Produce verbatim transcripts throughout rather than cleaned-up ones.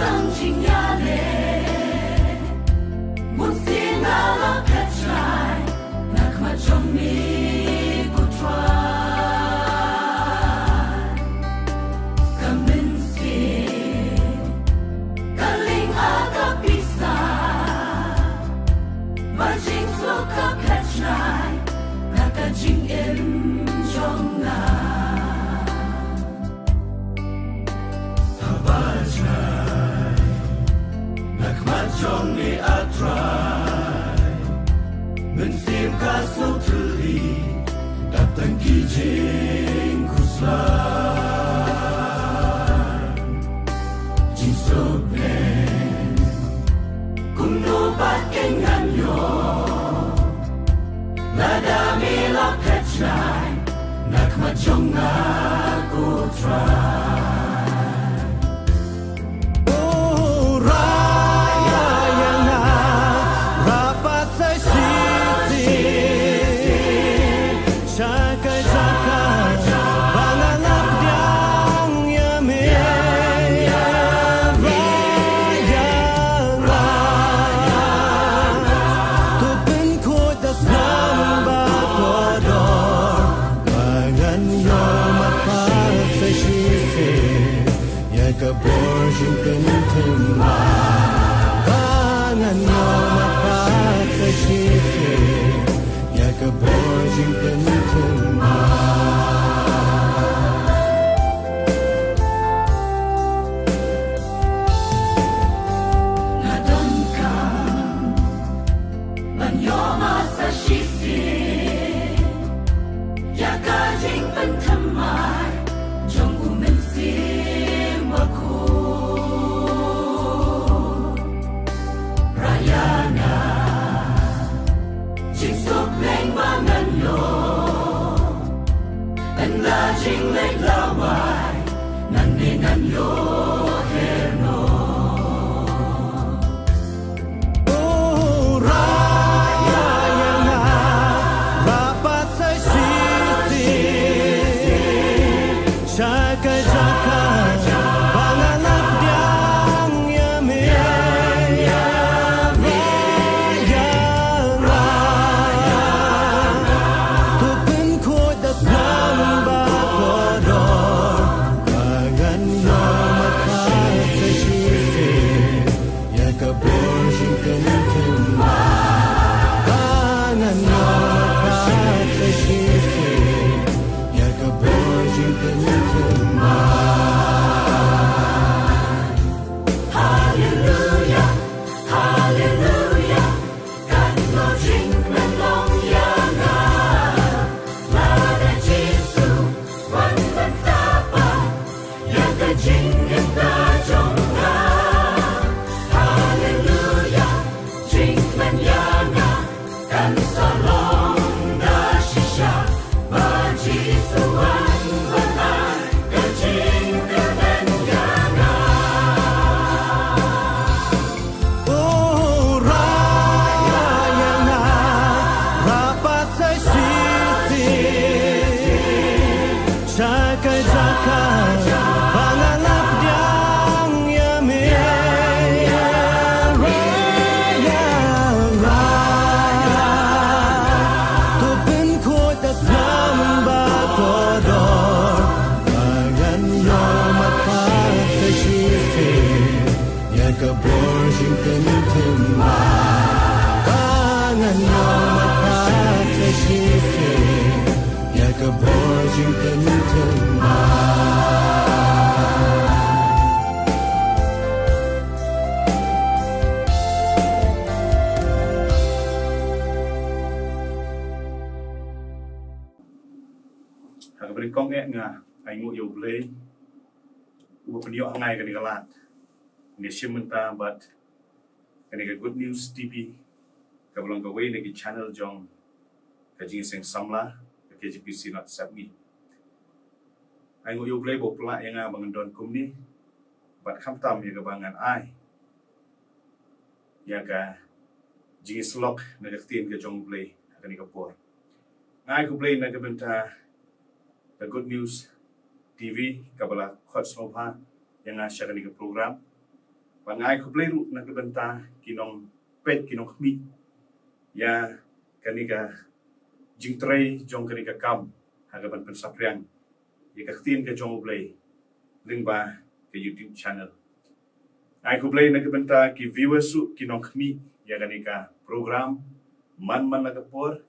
Ang jingïaleh, Mynsiem nga la phet shai na khmat jong me ko Trai. Ka mynsiem ka ling ha ka pisa, ba jingsuk ka phet shai na ka jingim jong nga. Haba jngai na khmat jong me, ah Trai, mynsiem ka sngewthuh, dap tang ki jingkhuslai. Jingsuk ne kumno pat kein ngan ïoh, lada me la phet shai na khmat jong nga ko Trai. O Trai, ïa nga, rah pat sa shisien sha ka jaka ba ngan ïa pdiang ïa me. Ïa nga, to pynkhuid da snam bad kordor, ba ngan ïohmad pat sa shisien ïa ka bor jingpynthymmai. Ba ngan ïohmad pat sa shisien ïa ka bor jingpynthymmai. Nga donkam ban ïohmad sa shisien ïa ka jingpynthymmai jong u Mynsiem Bakhuid. Rah ïa nga jingsuk lem ba ngan ïoh, ynda jingleh lawei nangne ngan ïoh herno. O Trai, ïa nga, rah pat sa shisien sha ka jaka ba ngan ïa pdiang ïa me. Ïa nga, to pynkhuid da snam bad kordor, ba ngan ïohmad pat sa shisien ïa ka bor jingpynthymmai. Ba ngan ïohmad pat sa shisien ïa ka bor jingpynthymmai. Haleluya, haleluya. Katno jingkmen long ïa nga, lada Jisu wan ban tap ïa ka jingim ka jong nga. Haleluya, jingkmen ïa nga kan sa long da shisha, ba Jisu wan ban ai ka jingkyrmen ïa nga. O Trai, ïa nga, rah pat sa shisien sha ka jaka ba ngan ïa pdiang ïa me. Ïa nga, to pynkhuid da snam bad kordor, ba ngan ïohmad pat sa shisien ïa ka bor jingpynthymmai. Ba ngan ïohmad pat sa shisien ïa ka bor jingpynthymmai. Ha kaba nyngkong eh nga ainguh ïa U Blei uba pynïoh ha nga ïa kane ka lad ban ïashim bynta bad kane ka Good News T V, kaba long kawei na ki channel jong ka Jingïaseng Samla ka K J P C North Sepngi. Ainguh ïa U Blei ba u pynlah ïa nga ba ngan don kumne bad khamtam ïa kaba ngan ai ïa ka jingïasyllok na ka ktien ka jong U Blei ha kane ka por. Nga ai khublei na ka bynta ka Good News T V kaba la khot sngewbha ïa nga sha kane ka program. Bad nga ai khublei ruh na ka bynta ki nongpeit ki nongkhmih ïa kane ka jingtrei jong kane ka kam ha kaban pynsaphriang ïa ka ktien ka jong U Blei lyngba ka YouTube channel. Nga ai khublei na ka bynta ki viewers ruh ki nongkhmih ïa kane ka program. Man man la ka por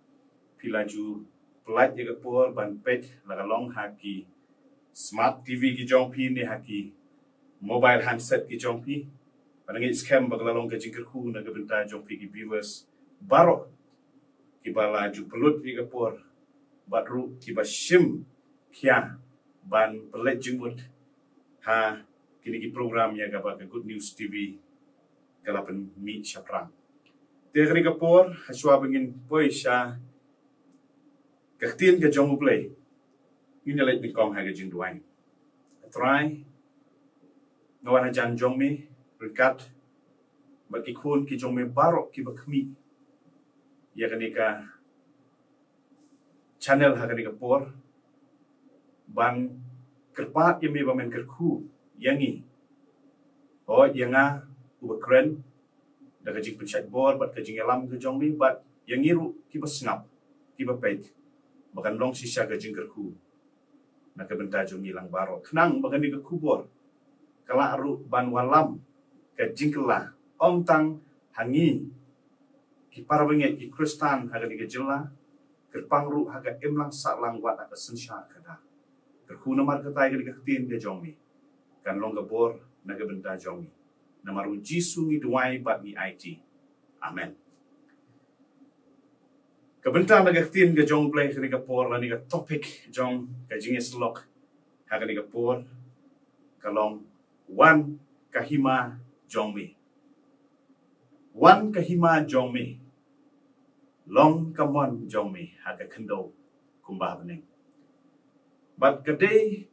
phi la ju pynlait ïa ka por ban peit, la ka long ha ki smart T V ki jong phi ne ha ki mobile handset ki jong phi. Bad nga ngeit skhem ba ka la long ka jingkyrkhu na ka bynta jong phi ki viewers baroh kiba la ju pynlut ïa ka por bad ruh kiba shim khia ban pynleit jingmut ha kine ki program ïa kaba ka Good News T V ka la pynmih shaphrang. Te kane ka por, ha shuwa ba ngin poi sha ka ktien ka jong U Blei, ngin ïa leit nyngkong ha ka jingduwai. A Trai, nga wan hajan jong me ryngkat bad ki khun ki jong me baroh kiba khmih ïa kane ka channel ha kane ka por, ban kyrpad ïa me ba men kyrkhu ïa ngi. Hooid ïa nga uba kren da ka jingpynshait bor bad ka jingïalam ka jong me, bad ïa ngi ruh kiba sngap, kiba peit, ba kan long shisha ka jingkyrkhu na ka bynta jong ngi lang baroh. Khnang ba kane ka khubor ka lah ruh ban wallam ka jingkylla, ym tang ha ngi ki para bangeit ki Khristan ha kane ka jylla, kyrpang ruh ha ka imlang sahlang wat ha ka synshar khadar. Kyrkhu namar kata ïa kane ka ktien ka jong me kan long ka bor na ka bynta jong ngi. Namar U Jisu ngi duwai bad ngi aiti. Amen. Ka bynta na ka ktien ka jong U Blei kane ka por lane ka topic jong ka jingïasyllok ha kane ka por ka long, wan ka hima jong me. Wan ka hima jong me. Long ka mon jong me ha ka khyndew kumba ha bneng. Bad ka dei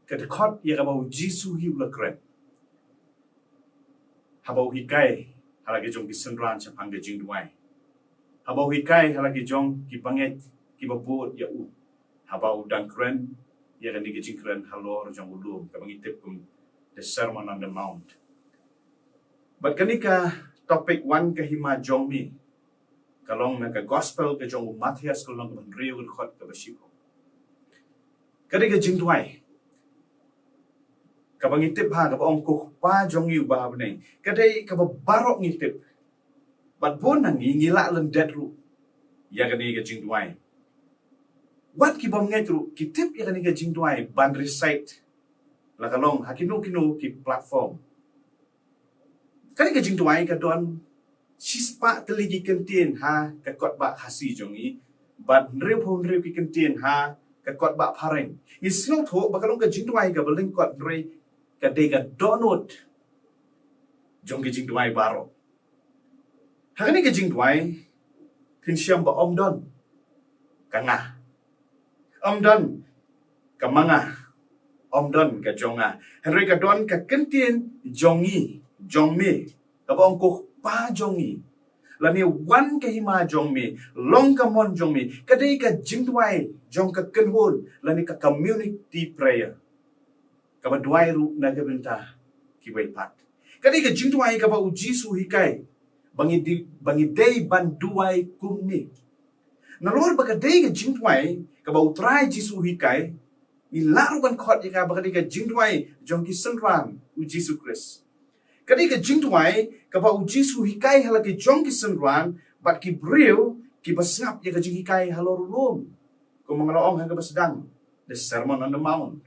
ka dkhot ïa kaba U Jisu hi u la kren haba u hikai ha la ki jong ki synran shaphang ka jingduwai, haba u hikai ha la ki jong ki bangeit kiba bud ïa u, haba u dang kren ïa kane ka jingkren halor jong u lum kaba ngi tip kum the Sermon on the Mount. Bad kane ka topic wan ka hima jong me ka long na ka gospel ka jong u Mathaios ka lynnong kaba hynriew ka dkhot kaba shiphew. Ka dei ka jingduwai kaba ngi tip ha kaba ong, Ko Kpa jong ngi uba ha bneng. Ka dei kaba baroh ngi tip. Bad bun na ngi ngi lah lyndet ruh ïa kane ka jingduwai. Wat ki bym ngeit ruh ki tip ïa kane ka jingduwai ban recite la ka long ha kino kino ki platform. Kane ka jingduwai ka don shispah tylli ki kyntien ha ka kot ba Khasi jong ngi bad hynriewphew hynriew ki kyntien ha ka kot ba Phareng. Ngi sngewthuh ba ka long ka jingduwai kaba lyngkot, hynrei ka dei ka dohnud jong ki jingduwai baroh. Ha kane ka jingduwai phin shem ba ym don ka nga, ym don ka ma nga, ym don ka jong nga, hynrei ka don ka kyntien jong ngi, jong me, kaba ong, Ko Kpa jong ngi, lane wan ka hima jong me, long ka mon jong me. Ka dei ka jingduwai jong ka kynhun lane ka community prayer kaba duwai ruh na ka bynta kiwei pat. Ka dei ka jingduwai kaba U Jisu hikai ba ngi dei, ba ngi dei ban duwai kumne. Nalor ba ka dei ka jingduwai kaba U Trai Jisu hikai, ngi lah ruh ban khot ïa ka ba ka dei ka jingduwai jong ki synran U Jisu Khrist. Ka dei ka jingduwai kaba U Jisu hikai ha la ki jong ki synran bad ki briew kiba sngap ïa ka jinghikai halor u lum, kumba nga la ong ha kaba sdang, the Sermon on the Mount.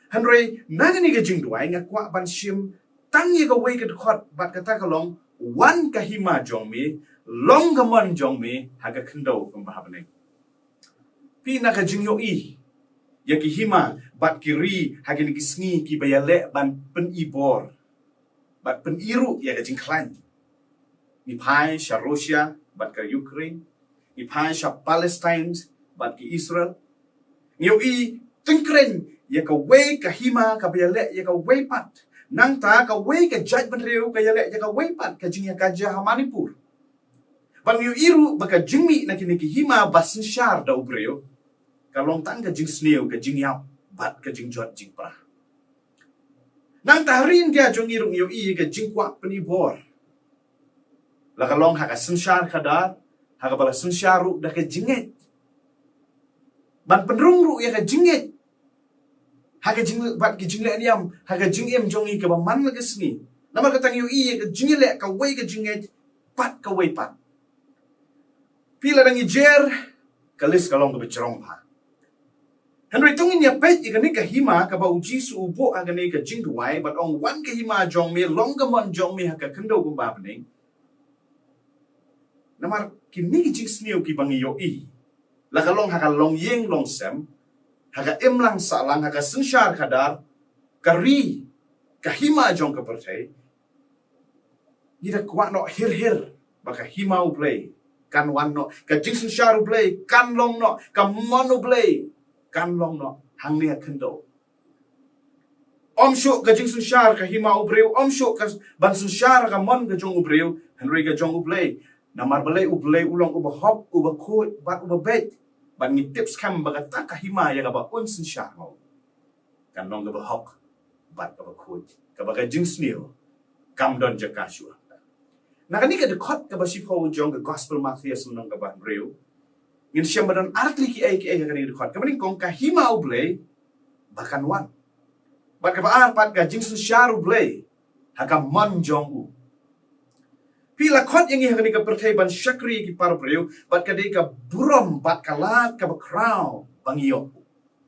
Hynrei na kane ka jingduwai nga kwah ban shim tang ïa kawei ka dkhot bad kata ka long, wan ka hima jong me, long ka mon jong me ha ka khyndew kumba ha bneng. Phi na ka jingïohi ïa ki hima bad ki ri ha kine ki sngi kiba ïaleh ban pyni bor bad pyni ruh ïa ka jingkhlaiñ. Ngi phai sha Russia bad ka Ukraine, ngi phai sha Palestine bad ki Israel. Ngi ïohi tyngkreiñ ïa kawei ka hima kaba ïaleh ïa kawei pat. Nangta kawei ka jaitbynriew ka ïaleh ïa kawei pat, ka jingïakajia ha Manipur. Bad ngi ïohi ruh ba ka jingmih na kine ki hima ba synshar da u briew ka long tang ka jingsniew, ka jingïap bad ka jingjot jingpra. Nangta ha ri India jong ngi ruh ngi ïohi ïa ka jingkwah pyni bor. La ka long ha ka synshar khadar, ha kaba la synshar ruh da ka jingngeit. Ban pynrung ruh ïa ka jingngeit ha ka jing, bad ka jingleh niam ha ka jingim jong ngi kaba man la ka sngi. Namar kata ngi ïohi ïa ka jingïaleh kawei ka jingngeit bad kawei pat. Phi, lada ngi jer, ka list ka long kaba jrong bha. Hynrei to ngin ïa peit ïa kane ka hima kaba U Jisu u buh ha kane ka jingduwai bad ong, "Wan ka hima jong me, long ka mon jong me ha ka khyndew kumba ha bneng." Namar kine ki jingsniew kiba ngi ïohi, la ka long ha ka longïing longsem, ha ka imlang sahlang, ha ka synshar khadar, ka ri, ka hima jong ka pyrthei, ngi da kwah noh hir hir ba ka hima U Blei kan wan noh, ka jingsynshar U Blei kan long noh, ka mon U Blei kan long noh hangne ha khyndew. Ym shuh ka jingsynshar ka hima u briew, ym shuh ka ban synshar ka mon ka jong u briew, hynrei ka jong U Blei. Namar balei? U Blei u long uba hok, uba khuid bad uba beit. Bad ngi tip skhem ba kata ka hima ïa kaba un synshar ma u kan long kaba hok bad kaba khuid, kaba ka jingsniew kam don jaka shuh. Na kane ka dkhot kaba shiphew jong ka Gospel Mathaios lynnong kaba hynriew, ngin shem ba don ar tylli kiei kiei ha kane ka dkhot. Kaba nyngkong, ka hima U Blei ba kan wan. Bad kaba ar pat, ka jingsynshar U Blei ha ka mon jong u. Phi, la khot ïa ngi ha kane ka pyrthei ban shakri ïa ki para briew, bad ka dei ka burom bad ka lad kaba khraw ba ngi ïoh.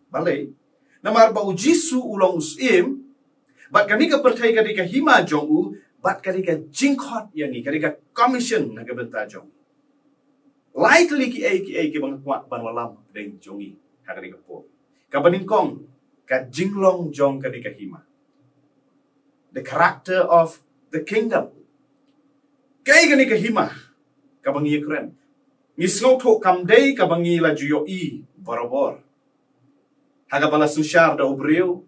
Balei? Namar ba U Jisu u long u Syiem, bad kane ka pyrthei ka dei ka hima jong u, bad ka dei ka jingkhot ïa ngi, ka dei ka commission na ka bynta jong ngi. Lai tylli kiei kiei kiba nga kwah ban wallam hapdeng jong ngi ha kane ka por. Kaba nyngkong, ka jinglong jong kane ka hima. The character of the kingdom. Kaei kane ka hima kaba ngi ïakren? Ngi sngewthuh kam dei kaba ngi la ju ïohi barabor, ha kaba la synshar da u briew,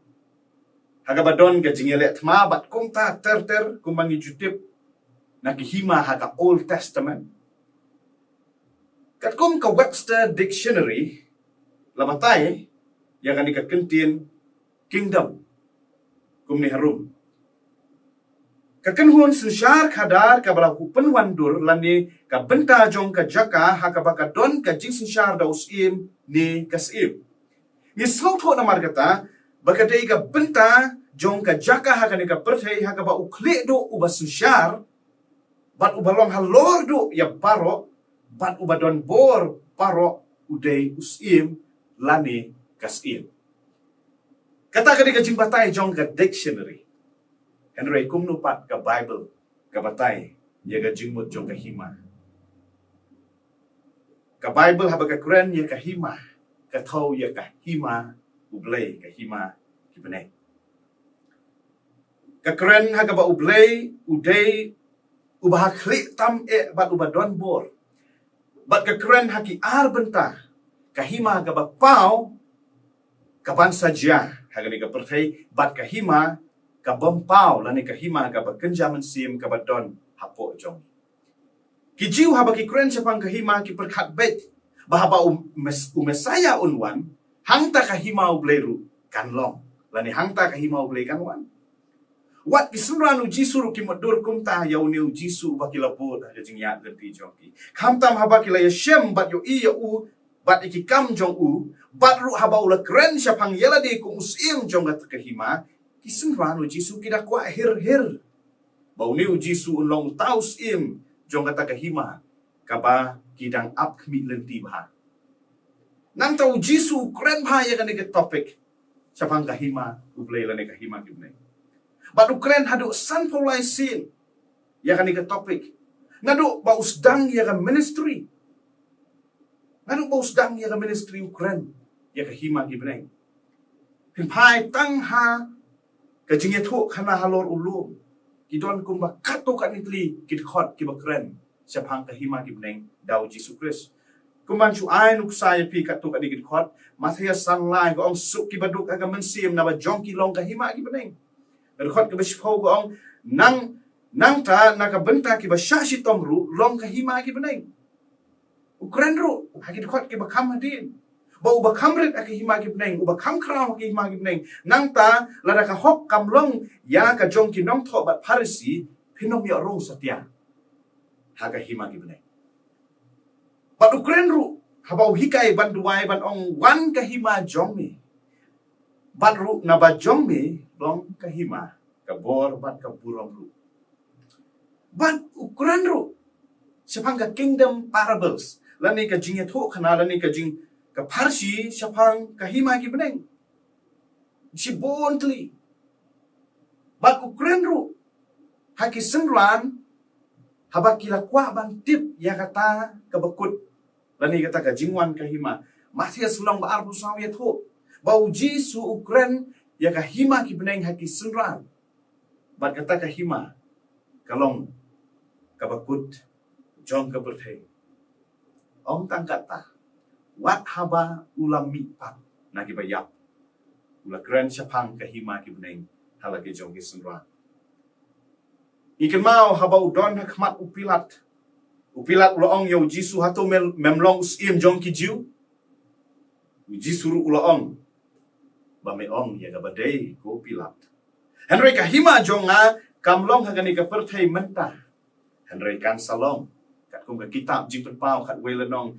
ha kaba don ka jingïaleh thma bad kumta ter ter kumba ngi ju tip na ki hima ha ka Old Testament. Katkum ka Webster Dictionary, la batai ïa kane ka kyntien kingdom kumne harum: ka kynhun synshar khadar kaba la pynwandur lane ka bynta jong ka jaka ha kaba ka don ka jingsynshar da u syiem ne ka syiem. Ngi sngewthuh namar kata ba ka dei ka bynta jong ka jaka ha kane ka pyrthei ha kaba u khlieh duh uba synshar bad uba long halor duh ïa baroh, bad uba don bor baroh, u dei u syiem lane ka syiem. Kata ka dei ka jingbatai jong ka dictionary. Hynrei kumno pat ka Baibl ka batai ïa ka jingmut jong ka hima? Ka Baibl haba ka kren ïa ka hima, ka thew ïa ka hima U Blei, ka hima ki bneng. Ka kren ha kaba U Blei u dei uba ha khlieh tam eh bad uba don bor. Bad ka kren ha ki ar bynta: ka hima kaba paw kaban sa jia ha kane ka pyrthei, bad ka hima kabym paw lane ka hima kaba kynja mynsiem kaba don hapoh jong ngi. Ki Jiw haba ki kren shaphang ka hima ki pyrkhat beit ba haba u Mes-, u Messaïah un wan, hangta ka hima U Blei ruh kan long, lane hangta ka hima U Blei kan wan. Wat ki synran U Jisu ruh ki mutdur kumta ïa une U Jisu uba ki la bud ha ka jingïaid lynti jong ki. Khamtam haba ki la ïashem bad ïohi ïa u bad ïa ki kam jong u, bad ruh haba u la kren shaphang ïa lade kum u syiem jong kata ka hima, ki synran U Jisu ki da kwah hir hir ba une U Jisu un long uta u syiem jong kata ka hima kaba ki dang ap khmih lynti bha. Nangta U Jisu u kren bha ïa kane ka topic shaphang ka hima U Blei lane ka hima ki bneng. Bad u kren haduh sanphew lai sien ïa kane ka topic. Naduh ba u sdang ïa ka ministry. Naduh ba u sdang ïa ka ministry u kren ïa ka hima ki bneng. Phin phai tang ha ka Jingïathuhkhana halor u lum, ki don kumba katto katne tylli ki dkhot kiba kren shaphang ka hima ki bneng da U Jisu Khrist. Kumban shu ai nuksa ïa phi katto katne ki dkhot, Mathaios san lai ka ong, suk kiba duk ha ka mynsiem naba jong ki long ka hima ki bneng. Ka dkhot kaba shiphew ka ong, nang, nangta na ka bynta kiba shah shitom ruh long ka hima ki bneng. U kren ruh ha ki dkhot kiba kham hadien. Ba uba kham rit ha ka hima ki bneng, uba kham khraw ha ka hima ki bneng. Nangta lada ka hok kam long ïa ka jong ki nongthoh bad Pharisi, phin ym ïoh rung satia ha ka hima ki bneng. Bad u kren ruh, haba u hikai ban duwai ban ong, wan ka hima jong me. Bad ruh naba jong me long ka hima, ka bor bad ka burom ruh. Bad u kren ruh shaphang ka kingdom parables, lane ka jingïathuhkhana, lane ka jing, ka pharshi shaphang ka hima ki bneng. Shibun tylli. Bad u kren ruh ha ki synran haba ki la kwah ban tip ïa kata kaba kut, lane kata ka jingwan ka hima. Mathaios lynnong ba arphew saw ïathuh ba u Jisu u kren ïa ka hima ki bneng ha ki synran. Bad kata ka hima ka long kaba kut jong ka pyrthei. Ym tang kata, wat haba u la mih pat na kiba ïap, u la kren shaphang ka hima ki bneng ha la ki jong ki synran. Ngi kynmaw haba u don ha khmat u Pilat, u Pilat u la ong ïa u Jisu, hato me, mem long u syiem jong ki Jiw? U Jisu ruh u la ong, ba me ong ïa kaba dei, ko Pilat. Hynrei ka hima jong nga kam long ha kane ka pyrthei mynta, hynrei kan sa long. Katkum ka kitab Jingpynpaw khatwei lynnong,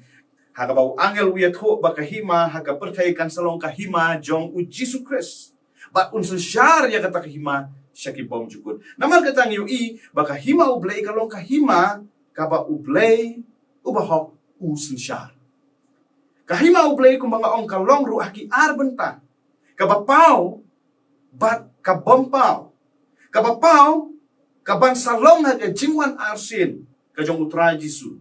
ha kaba u angel u ïathuh ba ka hima ha ka pyrthei kan sa long ka hima jong u Jisu Khrist. Bad un synshar ïa kata ka hima sha ki bymjukut. Namar kata ngi ïohi ba ka hima U Blei ka long ka hima kaba U Blei uba hok u synshar. Ka hima U Blei kumba nga ong ka long ruh ha ki ar bynta, kaba paw bad ka bym paw. Kaba paw, ka ban sa long ha ka jingwan arsien ka jong u Trai Jisu,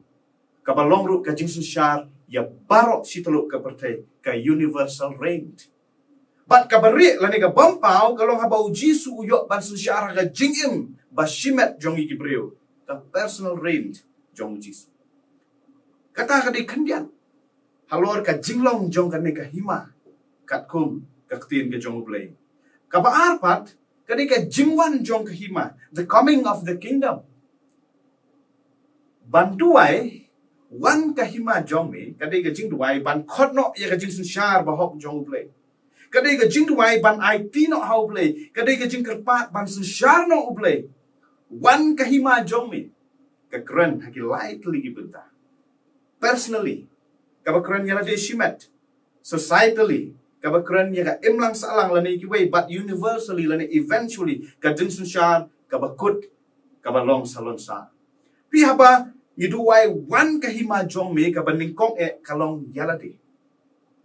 kaba long ruh ka jingsynshar ïa baroh shi tyllup ka pyrthei, ka universal reign. Bad kaba rieh lane ka bym paw ka long haba u Jisu u ïoh ban synshar ha ka jingim ba shimet jong ngi ki briew, ka personal reign jong u Jisu. Kata ka dei khyndiat halor ka jinglong jong kane ka hima katkum ka ktien ka jong U Blei. Kaba ar pat ka dei ka jingwan jong ka hima, the coming of the kingdom. Ban duwai, wan ka hima jong me, ka dei ka jingduwai ban khot noh ïa ka jingsynshar ba hok jong U Blei. Ka dei ka jingduwai ban aiti noh ha U Blei, ka dei ka jingkyrpad ban synshar noh U Blei. Wan ka hima jong me, ka kren ha ki lai tylli ki bynta. Personally, kaba kren ïa lade shimet. Societally, kaba kren ïa ka imlang sahlang lane kiwei, bad universally lane eventually, ka jingsynshar kaba kut, kaba long salonsar. Phi, haba ngi duwai wan ka hima jong me, kaba nyngkong eh ka long ïa lade,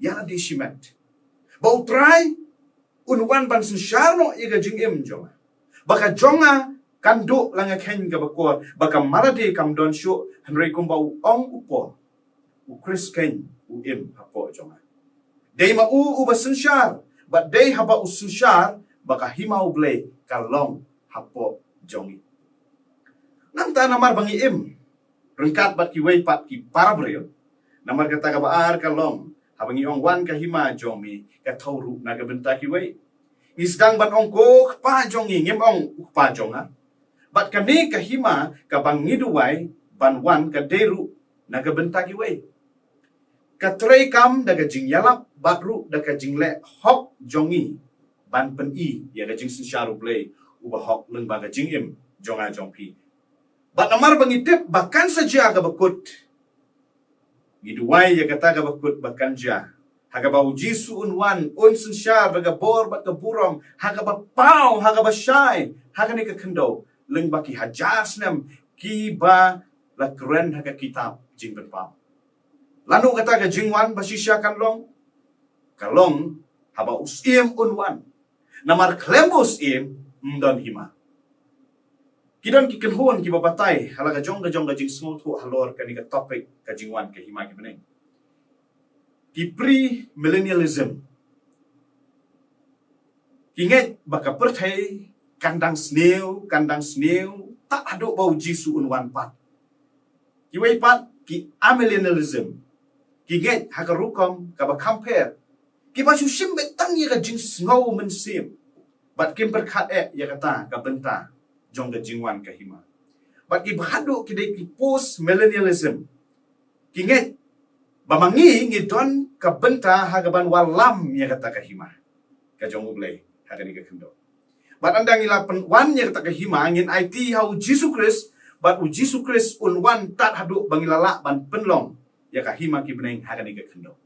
ïa lade shimet. Ba U Trai un wan ban synshar noh ïa ka jingim jong nga. Ba ka jong nga kan duh la nga kheiñ kaba kor, ba ka marlade kam don shuh, hynrei kumba u ong u Paul, U Khrist kheiñ u im hapoh jong nga. Dei ma u uba synshar, bad dei haba u synshar ba ka hima U Blei ka long hapoh jong ngi. Nangta namar ba ngi im ryngkat bad kiwei pat ki para briew, namar kata kaba ar ka long, haba ngi ong wan ka hima jong me, ka thew ruh na ka bynta kiwei. Ngi sdang ban ong ko Kpa jong ngi, ngim ong u kpa jong nga. Bad kane ka hima kaba ngi duwai ban wan ka dei ruh na ka bynta kiwei. Ka treikam da ka jingïalap bad ruh da ka jingleh hok jong ngi ban pyni ïa ka jingsynshar U Blei uba hok lyngba ka jingim jong nga jong phi. Bad namar ba ngi tip ba kan sa jia kaba kut, ngi duwai ïa kata kaba kut ba kan jia, ha kaba U Jisu un wan, un synshar da ka bor bad ka burom, ha kaba paw, ha kaba shai ha kane ka khyndew lyngba ki hajar snem kiba la kren ha ka kitab Jingpynpaw. Lano kata ka jingwan ba shisha kan long? Ka long haba u Syiem un wan. Namar khlem ba u Syiem, ym don hima. Ki don ki kynhun kiba batai ha la ka jong ka jong ka jingsngewthuh halor kane ka topic, ka jingwan ka hima ki bneng. Ki premillennialism, ki ngeit ba ka pyrthei kan dang sniew, kan dang sniew tad haduh ba U Jisu un wan pat. Kiwei pat ki amillennialism, ki ngeit ha ka rukom kaba kham pher, kiba shu shim beit tang ïa ka jingsngew mynsiem, bad kim pyrkhat eh ïa kata ka bynta jong ka jingwan ka hima. Bad kiba haduh ki dei ki postmillennialism, ki ngeit Ba ma ngi ngi don ka bynta ha kaban wallam ïa kata ka hima ka jong U Blei ha kane ka khyndew. Bad ynda ngi la pynwan ïa kata ka hima, ngin aiti ha U Jisu Khrist, bad U Jisu Khrist un wan tad haduh ba ngi la lah ban pynlong ïa ka hima ki bneng ha kane ka khyndew.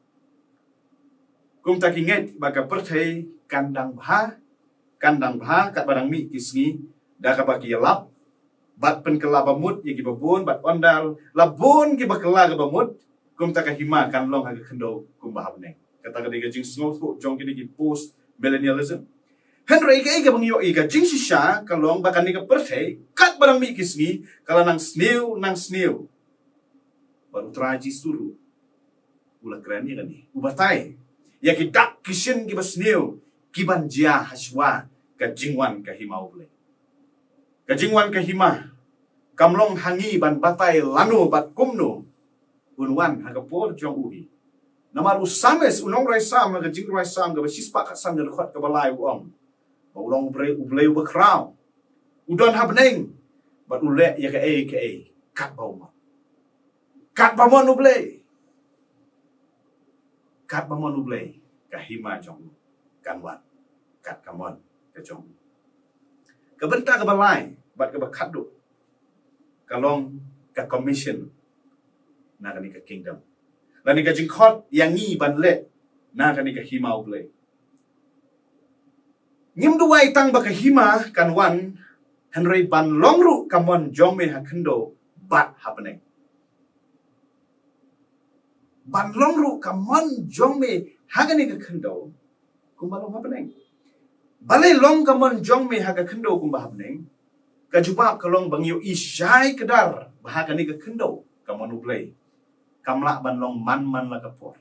Kumta ki ngeit ba ka pyrthei kan dang bha, kan dang bha katba dang mih ki sngi, da kaba ki ïalap bad pynkylla bamut ïa kiba bun, bad ynda la bun kiba kylla ka bamut, kumta ka hima kan long ha ka khyndew kumba ha bneng. Kata ka dei ka jingsngewthuh jong kine ki post millennialism. Hynrei kaei kaba ngi ïohi, ka jingshisha ka long ba kane ka pyrthei katba dang mih ki sngi ka la nang sniew, nang sniew. Bad U Trai Jisu ruh u la kren ïa kane, u batai ïa ki dak ki shin kiba sniew kiban jia hashwa ka jingwan ka hima U Blei. Ka jingwan ka hima kam long ha ngi ban batai lano bad kumno un wan ha ka por jong u hi. Namar u Psalmist, u nongrwai Psalm, ha ka jingrwai Psalm kaba shispah khatsan, ka dkhot kaba lai, u ong ba u long U Blei, U Blei uba khraw, u don ha bneng bad u leh ïa kaei kaei katba u mon. Katba mon U Blei, katba mon U Blei, ka hima jong u kan wan kat ka mon ka jong u. Ka bynta kaba lai bad kaba khatduh ka long ka commission na kane ka kingdom, lane ka jingkhot ïa ngi ban leh na kane ka hima U Blei. Ngim duwai tang ba ka hima kan wan, hynrei ban long ruh ka mon jong me ha khyndew bad ha bneng. Ban long ruh ka mon jong me ha kane ka khyndew kumba long ha bneng. Balei long ka mon jong me ha ka khyndew kumba ha bneng? Ka jubab ka long ba ngi ïohi shai kdar ba ha kane ka khyndew ka mon U Blei kam lah ban long man man la ka por,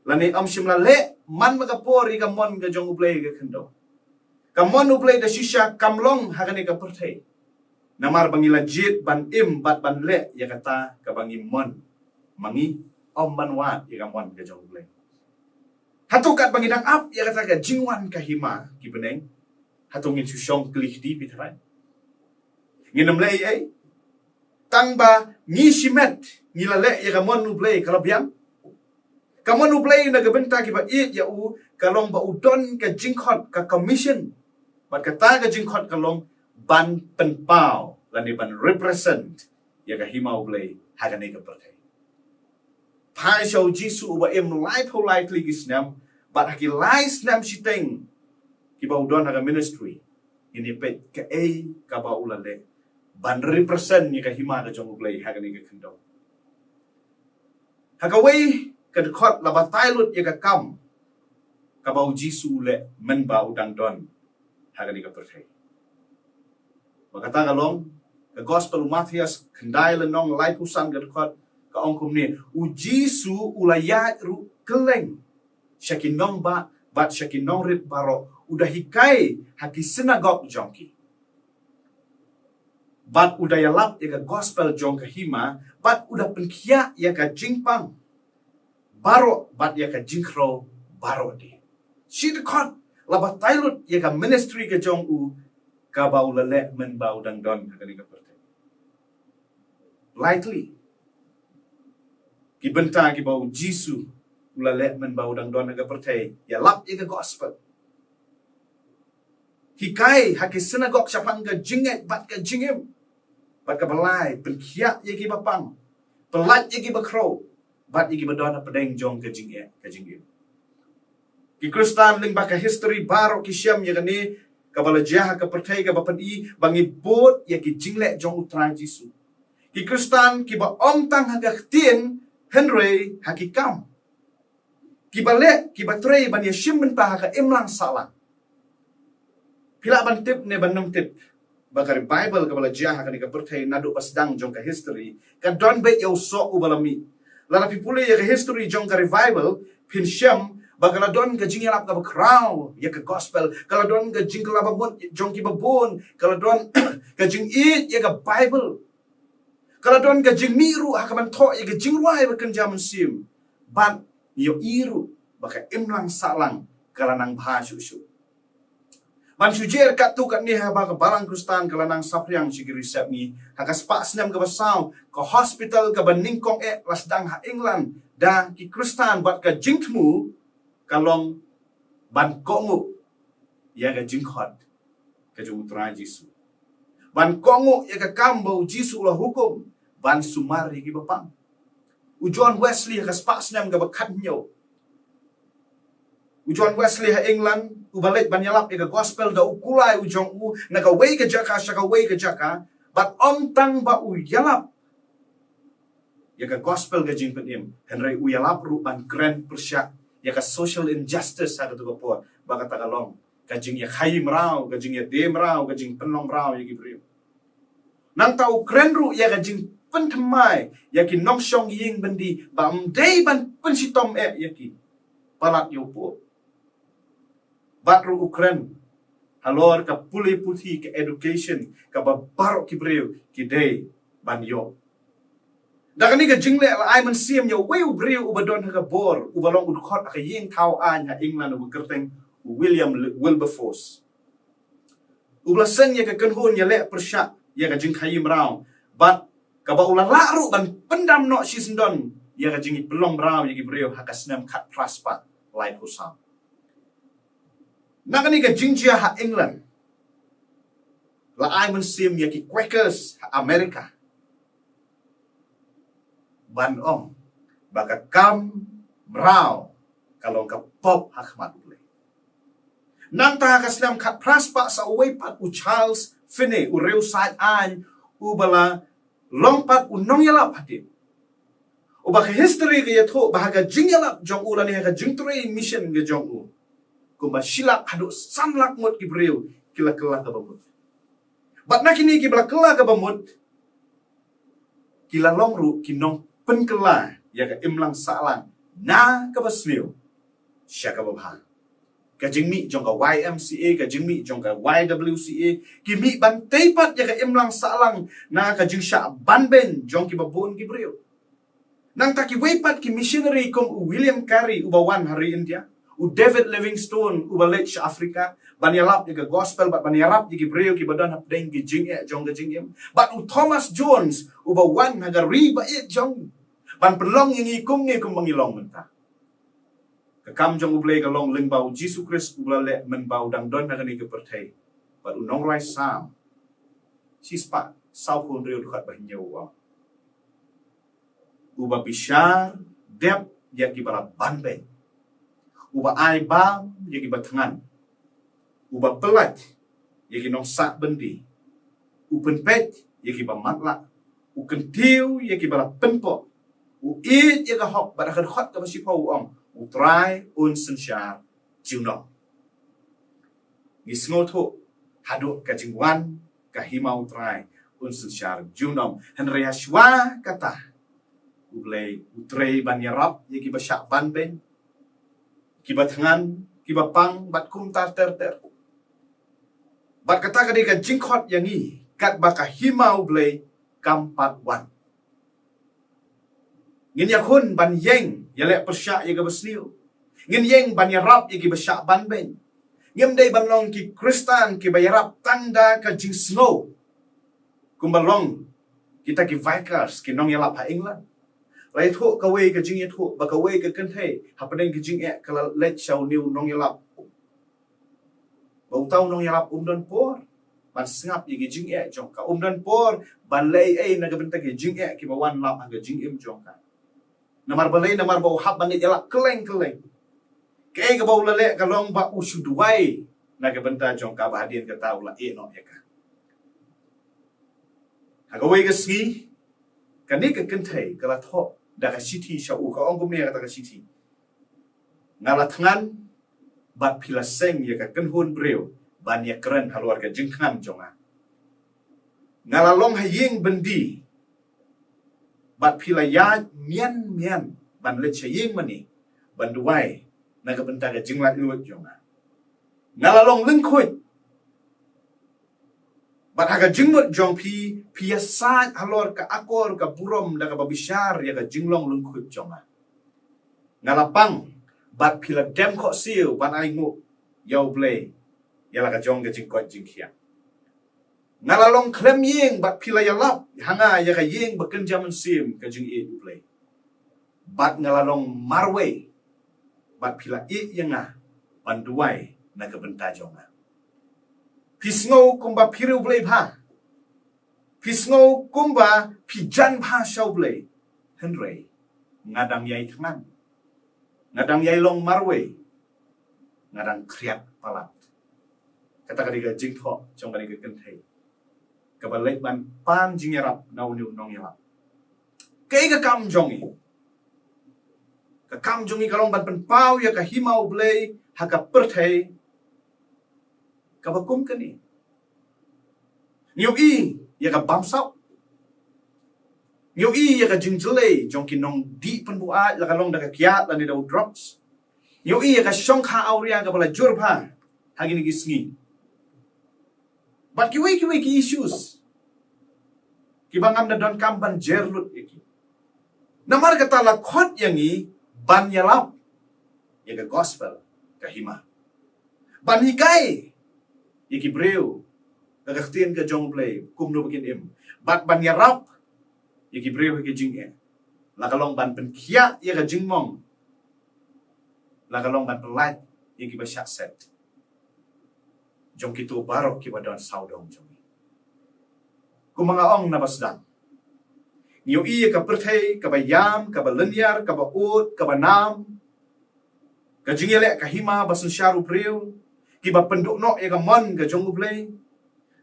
lane ym shym la leh man la ka por ïa ka mon ka jong U Blei ha ka khyndew. Ka mon U Blei da shisha kam long ha kane ka pyrthei. Namar ba ngi la jied ban im bad ban leh ïa kata kaba ngi mon, ma ngi ym ban wad ïa ka mon ka jong U Blei. Hato katba ngi dang ap ïa kata ka jingwan ka hima ki bneng, hato ngin shu shong kylli kti, Phi Trai? Ngin ym leh ei ei? Tang ba ngi shimet ngi la leh ïa ka mon U Blei ka la biang. Ka mon U Blei na ka bynta kiba ïeit ïa u ka long ba u don ka jingkhot, ka commission. Bad kata ka jingkhot ka long ban pynpaw lane ban represent ïa ka hima U Blei ha kane ka pyrthei. Phai sha U Jisu uba im laiphew lai tylli ki snem, bad ha ki lai snem shiteng kiba u don ha ka ministry, ngin ïa peit kaei kaba u la leh ban represent ïa ka hima ka jong U Blei ha kane ka khyndew. Ha kawei ka dkhot la batai lut ïa ka kam kaba U Jisu u leh mynba u dang don ha kane ka pyrthei. Ba kata ka long ka Gospel u Mathaios khyndai lynnong laiphew san ka dkhot, ka ong kumne: U Jisu u la ïaid ruh kylleng sha ki nongbah bad sha ki nongrit baroh, u da hikai ha ki synagog jong ki. Bad u da ïalap ïa ka gospel jong ka hima, bad u da pynkhiah ïa ka jingpang baroh bad ïa ka jingkhrew baroh de. Shi dkhot la batai lut ïa ka ministry ka jong u kaba u la leh mynba u dang don ha kane ka pyrthei. Lightly. Ki bynta kiba U Jisu u la leh mynba u dang don ha ka pyrthei, ïalap ïa ka gospel, hikai ha ki synagog shaphang ka jingngeit bad ka jingim, bad kaba lai, pynkhiah ïa kiba pang, pyllait ïa kiba khrew, bad ïa kiba don hapdeng jong ka jingeh ka jingim. Ki Khristan lyngba ka history baroh ki shem ïa kane kaba la jia ha ka pyrthei, kaba pyni ba ngi bud ïa ki jingleh jong U Trai Jisu. Ki Khristan kiba ym tang ha ka ktien hynrei ha ki kam, kiba leh, kiba trei ban ïashim bynta ha ka imlang sahlang. Phi lah ban tip ne ban ym tip ba ka revival kaba la jia ha kane ka pyrthei naduh ba sdang jong ka history ka don beit ïa u soh uba la mih. Lada phi pule ïa ka history jong ka revival, phin shem ba ka la don ka jingïalap kaba khraw ïa ka gospel, ka la don ka jingkylla bamut jong kiba bun, ka la don ka jingïeit ïa ka Bible, ka la don ka jingmih ruh ha ka ban thoh ïa ka jingrwai ba kynja mynsiem. Bad ngi ïohi ruh ba ka imlang sahlang ka la nang bha shuh shuh. Ban shu jer katto katne, haba ka Balang Khristan ka la nang saphriang sha ki riewsep ngi, ha ka spah snem kaba saw, ka hospital kaba nyngkong eh la sdang ha England, da ki Khristan bad ka jingthmu ka long ban kohnguh ïa ka jingkhot ka jong u Trai Jisu. Ban kohnguh ïa ka kam ba u Jisu u la hukum ban sumar ïa kiba pang. U John Wesley ha ka spah snem kaba khathynñiew. U John Wesley ha England, uba leit ban ïalap ïa ka gospel da u kulai u jong u, na kawei ka jaka sha kawei ka jaka, bad ym tang ba u ïalap ïa ka gospel ka jingpynim, hynrei u ïalap ruh ban kren pyrshah ïa ka social injustice ha kato ka por, ba kata ka long ka jingïakhaïi mraw, ka jingïadei mraw, ka jingpynlong mraw ïa ki briew. Nangta u kren ruh ïa ka jingpynthymmai ïa ki nongshong ïing byndi, ba ym dei ban pynshitom eh ïa ki palat ïa u pop. Bad ruh u kren halor ka pule puthi, ka education, kaba baroh ki briew ki dei ban ïoh. Da kane ka jingleh la ai mynsiem ïa uwei u briew uba don ha ka bor, uba long u dkhot ha ka ïing thaw aiñ ha England, uba kyrteng u William Wilberforce. Uba la seng ïa ka kynhun ïaleh pyrshah ïa ka jingkhaïi mraw, bad kaba u la lah ruh ban pyndam noh shisyndon ïa ka jingpynlong mraw ïa ki briew ha ka snem khatphra spah laiphew saw. Na kane ka jingjia ha England, la ai mynsiem ïa ki Quakers ha America ban ong ba ka kam mraw ka long ka pop ha khmat U Blei. Nangta ha ka snem khatphra spah saw wei pat, u Charles Finney, u riewsaid aiñ, uba la long pat u nongïalap hadien, uba ka history ka ïathuh ba ha ka jingïalap jong u lane ha ka jingtrei mission ka jong u, kumba shilak haduh san lak ngut ki briew ki la kylla kaba mut. Bad na kine kiba la kylla kaba mut, ki la long ruh ki nongpynkylla ïa ka imlang sahlang na kaba sniew sha kaba bha. Ka jingmih jong ka Y M C A, ka jingmih jong ka Y W C A, ki mih ban tei pat ïa ka imlang sahlang na ka jingshah banbeiñ jong kiba bun ki briew. Nangta kiwei pat ki missionary kum u William Carey uba wan ha ri India, u David Livingstone uba leit sha Africa ban ïalap ïa ka gospel bad ban ïarap ïa ki briew kiba don hapdeng ki jingeh jong ka jingim, bad u Thomas Jones uba wan ha ka ri ba ïeit jong, ban pynlong ïa ngi kumne kumba ngi long mynta. Ka kam jong U Blei ka long lyngba u Jisu Khrist uba la leh mynba u dang don ha kane ka pyrthei. Bad u nongrwai Salm shispah sawphew hynriew, dkhot ba hynñiew u ong: Uba bishar dep ïa kiba la banbeiñ, uba ai bam ïa kiba thngan, uba pyllait ïa ki nongsah byndi, u pynpeit ïa kiba matlah, u kyntiew ïa kiba la pynpoh, u ïeit ïa ka hok. Bad ha ka dkhot kaba shiphew u ong: U Trai un synshar junom. Ngi sngewthuh haduh ka jingwan ka hima U Trai un synshar junom. Hynrei hashwa kata, U Blei u trei ban ïarap ïa kiba shah banbeiñ, kiba thngan, kiba pang bad kumta ter ter. Bad kata ka dei ka jingkhot ïa ngi, katba ka hima U Blei kam pat wan. Ngin ïakhun ban ïeng ïaleh pyrshah ïa kaba sniew. Ngin ïeng ban ïarap ïa kiba shah banbeiñ. Ngim dei ban long ki Khristan kiba ïarap tang da ka jingsngew, kumba long kita ki Quakers, ki nongïalap ha England. La ïathuh kawei ka jingïathuh ba kawei ka kynthei hapdeng ka jingeh ka la leit sha une u nongïalap, ba uta u nongïalap um don por ban sngap ïa ki jingeh jong ka, um don por ban leh ei ei na ka bynta ki jingeh kiba wan lap ha ka jingim jong ka. Namar balei? Namar ba u hap ban leit ïalap kylleng kylleng. Kaei kaba u la leh ka long ba u shu duwai na ka bynta jong ka, ba hadien kata u la ïeh noh ïa ka. Ha kawei ka sngi, kane ka kynthei ka la thoh da ka shithi sha u, ka ong kumne ha kata ka shithi: Nga la thngan bad phi la seng ïa ka kynhun briew ban ïakren halor ka jingthngan jong nga. Nga la long ha ïing byndi bad phi la ïaid mian mian ban leit sha ïing mane ban duwai na ka bynta ka jinglaitluid jong nga. Nga la long lyngkhuid bad ha ka jingmut jong phi, phi ïasaid halor ka akor ka burom da kaba bishar ïa ka jinglong lyngkhuid jong nga. Nga la pang bad phi la dem khohsiew ban ainguh ïa U Blei ïa la ka jong ka jingkoit jingkhiah. Nga la long khlem ïing bad phi la ïalap ha nga ïa ka ïing ba kynja mynsiem, ka jingïeit U Blei. bad nga la long marwei, bad phi la ïeh ïa nga ban duwai na ka bynta jong nga. Phi sngew kumba phi riewblei bha. Phi sngew kumba phi jan bha sha U Blei. Hynrei nga dang ïai thngan. Nga dang ïai long marwei. Nga dang khriat palat. Kata ka dei ka jingthoh jong kane ka kynthei kaba leit ban pan jingïarap na une u nongïalap. Kaei ka kam jong ngi? Ka kam jong ngi ka long ban pynpaw ïa ka hima U Blei ha ka pyrthei kaba kum kane. Ngi ïohi ïa ka bamsap. Ngi ïohi ïa ka jingjlei jong ki nongdih pynbuaid, la ka long da ka kiad lane da u drugs. Ngi ïohi ïa ka shongkha awria kaba la jur bha ha kine ki sngi. Bad kiwei kiwei ki issues kiba ngam da donkam ban jer lut ïa ki. Namar kata la khot ïa ngi ban ïalap ïa ka gospel, ka hima. Ban hikai ïa ki briew ka ktien ka jong U Blei kumno ba kin im. Bad ban ïarap ïa ki briew ha ki jingeh. La ka long ban pynkhiah ïa ka jingmong. La ka long ban pyllait ïa kiba shah set jong kito baroh kiba don sawdong jong ngi. Kumba nga ong naba sdang, ngi ïohi ïa ka pyrthei kaba ïam, kaba lyniar, kaba ud, kaba nam. Ka jingïaleh ka hima ba synshar u briew, kiba pynduh noh ïa ka mon ka jong U Blei.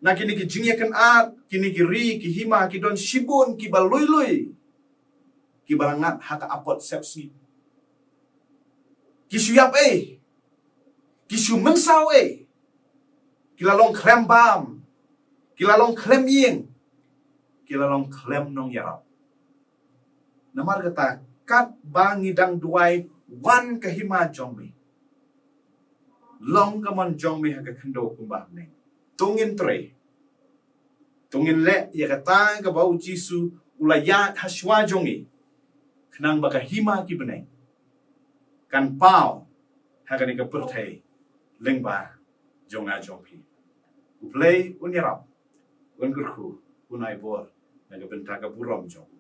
Na kine ki jingïakynad, kine ki ri, ki hima, ki don shibun kiba lui lui, kiba la ngat ha ka apot sepsngi. Ki shu ïap ei, ki shu mynsaw ei. Ki la long khlem bam, ki la long khlem ïing, ki la long khlem nongïarap. Namar kata, katba ngi dang duwai, wan ka hima jong me, long ka mon jong me ha ka khyndew kumba ha bneng. To ngin trei, to ngin leh ïa kata kaba U Jisu u la ïaid ha shuwa jong ngi, khnang ba ka hima ki bneng kan paw ha kane ka pyrthei lyngba jong nga jong phi. U Blei un ïarap, un kyrkhu, un ai bor na ka bynta ka burom jong u.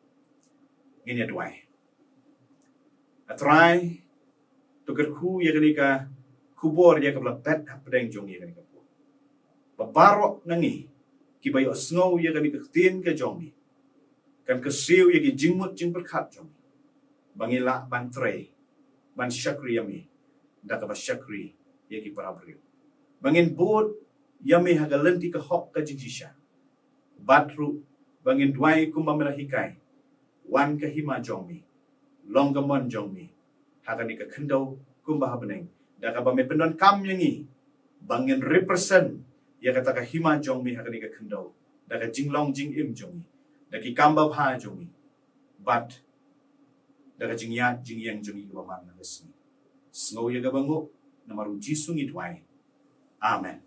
Ngin ïa duwai. A Trai, to kyrkhu ïa kane ka khubor ïa kaba la bet hapdeng jong ngi ïa kane ka por. Ba baroh na ngi kiba ïohsngew ïa kane ka ktien ka jong ngi kan kyrsiew ïa ki jingmut jingpyrkhat jong ngi, ba ngi lah ban trei, ban shakri ïa me da kaba shakri ïa ki para briew. Ba ngin bud ïa me ha ka lynti ka hok ka jingshisha. Bad ruh ba ngin duwai kumba me la hikai, wan ka hima jong me, long ka mon jong me ha kane ka khyndew kumba ha bneng, da kaba me pyndonkam ïa ngi ba ngin represent ïa kata ka hima jong me ha kane ka khyndew da ka jinglong jingim jong ngi, da ki kam babha jong ngi, bad da ka jingïaid jingïeng jong ngi kaba man la ka sngi. Sngew ïa kaba nguh, namar U Jisu ngi duwai. Amen.